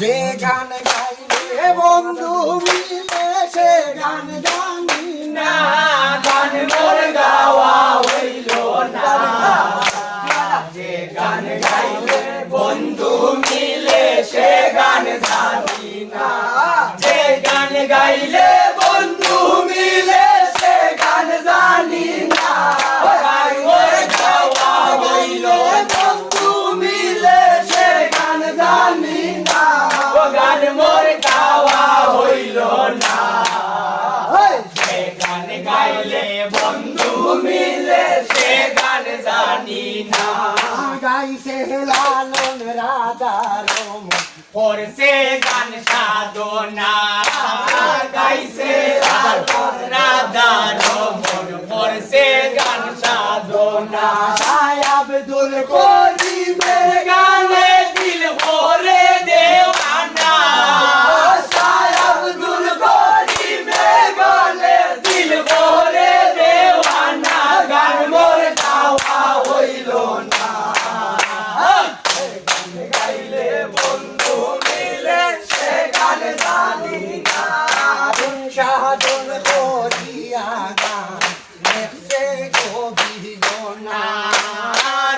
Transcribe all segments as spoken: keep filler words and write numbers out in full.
যে গান গাইলে বন্ধু মিলে সে গান জানি না। গান মোর গাওয়া হইল না। যে গান গাইলে বন্ধু মিলে সে গান জানি না। যে গান গাইলে বন্ধু মিলে সে গান জানি না। গান মোর গাওয়া হইল, বন্ধু মিলে সে গান জানি না। ও গান মোর গাওয়া হইল না। যে গান গাইলে বন্ধু মিলে সে গান জানি না। গাইছে লালন রাধা রমন, করছে গান সাধনা। গাইছে লালন রাধা রমন, করছে গান সাধনা। শাহ আব্দুল করিমের গানে দিল করে দেওয়ানা। শাহ আব্দুল করিমের গানে দিল করে দেওয়ানা। গান মোর গাওয়া হইল না। গাইলে বন্ধু মিলে সে গান জানি না। সাধন করিয়া গান লেখছে কবি গো না।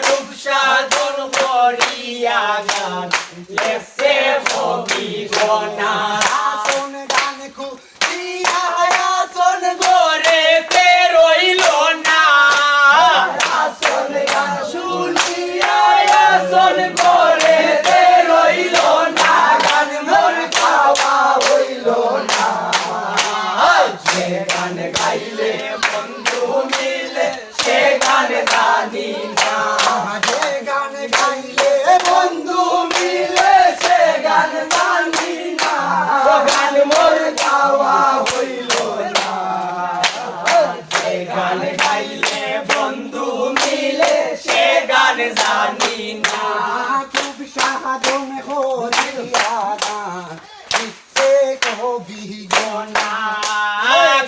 রূপ সাধন করিয়া গান লেখছে কবি গো না। আসন গান কু- দিয়া আসন গড়ে তে রইল না। আসন গান শুনিয়া আসন গড়ে তে রইল না। গান মোর গাওয়া হইল না। যে গান গাইলে বন্ধু মিলে সে গান জানি না। যে গান গাইলে বন্ধু মিলে সে গান জানি না। ও গান মোর গাওয়া হইল না। যে গান গাইলে বন্ধু মিলে সে গান জানি না। খুব সাধন করিয়া গান সে কবি গো না।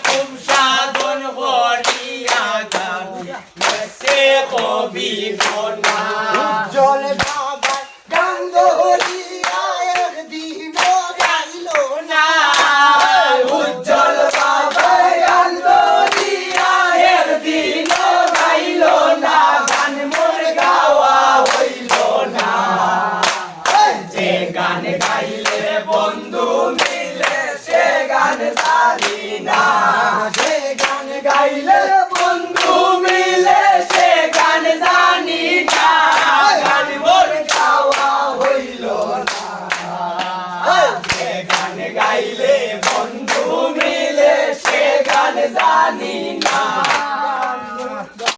খুব সাধন করিয়া গান সে কবি গো না। উজ্জ্বল বাবার গান ধরিয়া একদিনও গাইল না। উজ্জ্বল বাবার গান ধরিয়া একদিনও গাইল না। গান মোর গাওয়া হইল না। যে গান গাইলে বন্ধু মিলে সে গান জানি না। যে গান গাইলে বন্ধু মিলে সে গান জানি না। গান মোর গাওয়া হইল না। যে গান গাইলে বন্ধু মিলে সে গান জানি না।